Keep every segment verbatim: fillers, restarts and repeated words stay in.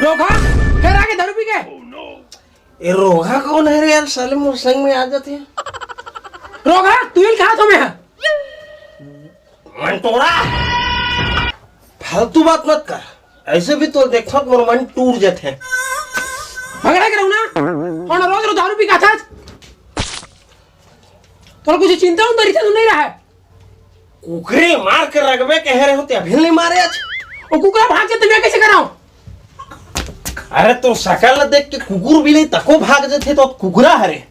रोगहा, फेर आगे दारू पी के। ए, रोगहा कौन है रे यार? साले मोर संग में आ जाते हैं। रोगहा, तू ही कहा तुम्हें है? मंटोरा, फालतू बात मत कर। ऐसे भी तो देखत मोर मन टूट जाते हैं। भगड़ा के रहू ना, और रोज रोज दारू पी के आता। तोला कुछ चिंता उंता रहिथे तो नहीं रहा है? कुकरे मार के रखबे कहे रहे हो, ते अभी नहीं मारे आज। वो कुकरा भाग जाते, मैं कैसे कराऊं? अरे, तो शकल देख के कुकुर भी नहीं, तको भाग जाते तो कुकरा हरे।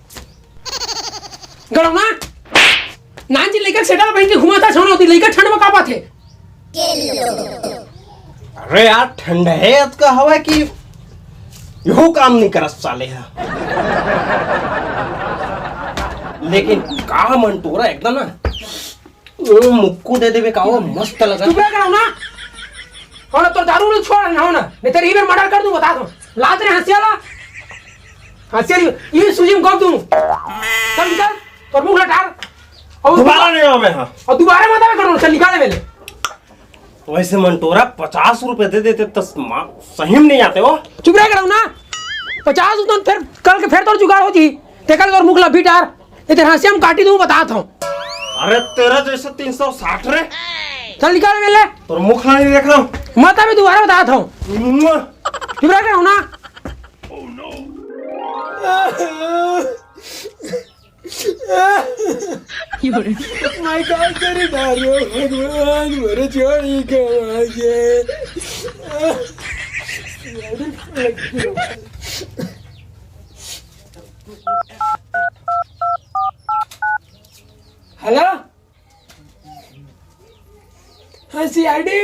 गड़ौना, नान जी लइका सेटा बन के घुमाता छोनो, ती लइका ठंड में कापाथे। अरे यार, ठंड है अतका हवा कि यहू काम नहीं करत साले हा। लेकिन का मंटोरा एकदम ना, ओ मुक्कू दे देबे का, ओ मस्त लगा। चुप रह गड़ौना। हो ना, तोर दारू उरू छोड़ ना, हो ना, नहीं तेरी इधर मर्डर कर दूं, बता दो। लात रे हंसिया ला, हंसिया ली, ये सूजी में गप दूं। चल निकल, तोर मुंह लटार। और दोबारा नहीं आवे, हाँ। और दोबारा मत आवे करो, चल निकाले मेले। वैसे मंटोरा पचास रुपए दे देते तो सही में नहीं आते हो। चुप रह गड़ौना, पचास उतना फिर कल के फिर तोर जुगाड़ हो जी। ते कल तोर मुख ला बीटार, ये तेरे हंसिया में काटी दूं, बतात हूँ। अरे, तेरा जैसे तीन सौ साठ रे। चल निकाल मेले। तोर मुख ला नहीं देख रहा हूँ। मत अभी दोबारा बतात हूँ। मुआ। चुप रह गड़ौना। मैं का करी डारो भगवान, मोर जोड़ी गवा गे। हेलो, हाँ, सीआईडी।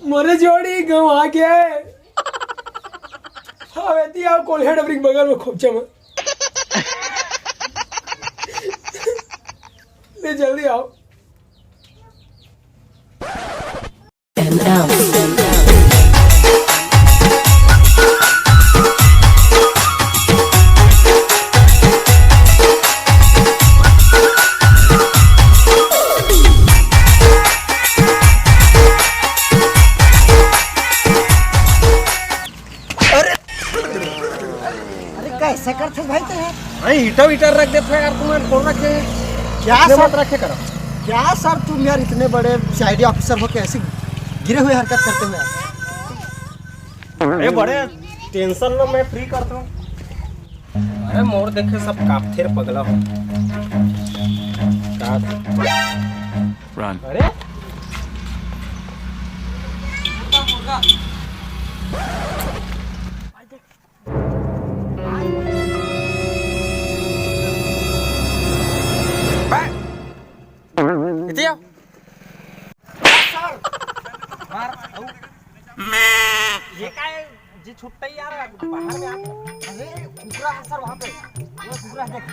मोर जोड़ी गवा गे। हाँ, वेती आओ, कोल्हे डबरी के बगल में खोपचा में। ले, जल्दी आओ। अरे, अरे, कैसे करथे भाई तैं? अरे, ईटा वीटा रख देथे यार, तुमन खोल रखे हैं। क्या इतने सर? मत रखे करो। क्या सर, तुम यार इतने बड़े सीआईडी ऑफिसर हो के ऐसे गिरे हुए हरकत करते हो यार? अरे बड़े, टेंशन लो, मैं फ्री करता हूँ। अरे मोर देखे सब कापथे रे पगला हो। का? Run. अरे इतिया। मार। ये काय? जी छुट्टा यार, बाहर में आके। अरे, कुकरा है सर वहाँ पे। वो कुकरा है, देख।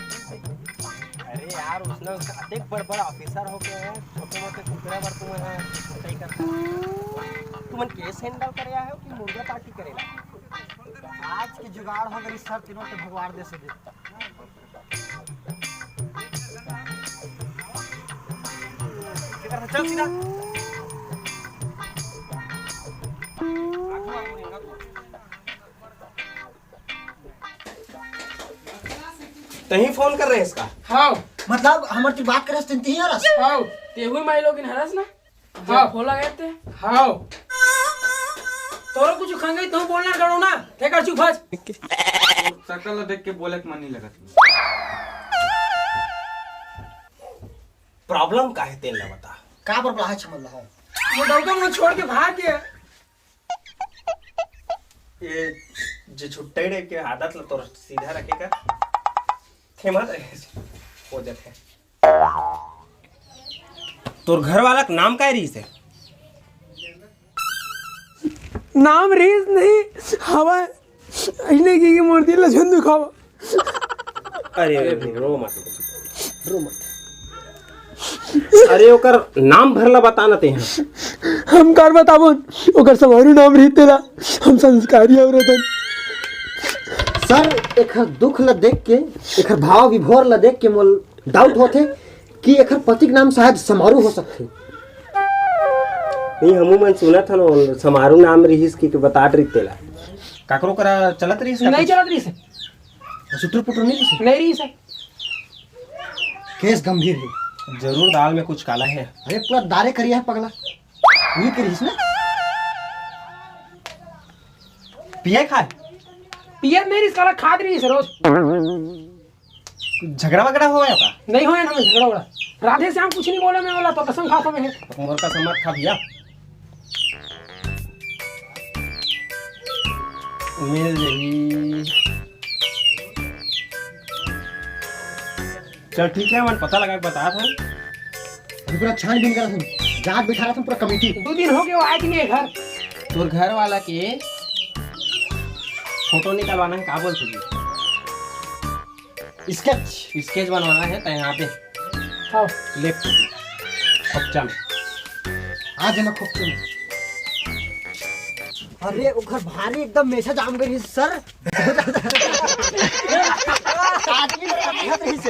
अरे यार, उसने अतेक बड़ बड़ ऑफिसर हो गए हैं, छोटे मोटे कुकरा बर तुम है छुट्टा ही करता। तुमन केस हैंडल करे आए हो कि मुर्गा पार्टी करेला? आज के जुगाड़ हो गई सर, तीनों के भगवान दे से दे। चल सीधा। तहीं फोन कर रहे इसका? हाँ। मतलब, हमर ती बात करे हस, तहीं हरस? हाँ, तेहू माई लोगिन हरस ना? हाँ। फोन लगाए ते? हाँ। तोरो कुछ खंगई तू बोलना करो ना, ते कर चुप हस। सकल देख के बोले के मन नहीं लगत। प्रॉब्लम का है तेल ना बता। का प्रॉब्लम है छमल रहा? वो डौका मुझे छोड़ के भाग गया। ये जे छुट्टे रे के आदत ला तोर सीधा रखे कर। थे मत रहे। हो जाते। तोर घर वाला के नाम काय रहिस हे? नाम रहिस नहीं, हवा अइसने की, की मोर दिल ला झन दुखावा। अरे, अरे, रो मत, रो मत। अरे, ओकर नाम भर ला बता ना तेहा। हम कार बताबोन, ओकर समारू नाम रहिस तेला, हम संस्कारी औरत हन। सर, एखर दुख ला देख के, एखर भाव विभोर ला देख के मोल डाउट होथे कि एखर पति के नाम शायद समारू हो सकथे। नहीं, हमू मन सुनत हन, समारू नाम रिहिस कि, कि बतात रिहिस तेला। काकरो करा चलत रिहिस का नहीं कुछ? चलत रिहिस। सुटुर पुटुर नहीं रिहिस? नहीं रिहिस। केस गंभीर है। जरूर दाल में कुछ काला है। अरे, पूरा दारे करिया है पगला। नहीं करिस ना? पिए खाए? पिए नहीं रिहिस, काला खात रिहिस रोज। झगड़ा वगड़ा होय का? नहीं होय ना, झगड़ा वगड़ा। राधे श्याम कुछ नहीं बोले मैं वाला, तो कसम खाता मैं। मोर कसम मत खा भैया। मिल जही। चल ठीक है, मैं पता लगा के बता था। अभी पूरा छानबीन करा था, जांच बिठा रहा था पूरा कमेटी। दो दिन हो गए वो आए कि नहीं घर? तोर घर वाला के फोटो निकलवाना है, का बोल तुझे? स्केच। स्केच बनवाना है तो यहाँ पे हाँ। लेफ्ट खोपचा में। आ जाना खोपचा में। अरे, ओकर भारी एकदम मेछा जाम गई सर। आदमी तो दिखत रही से।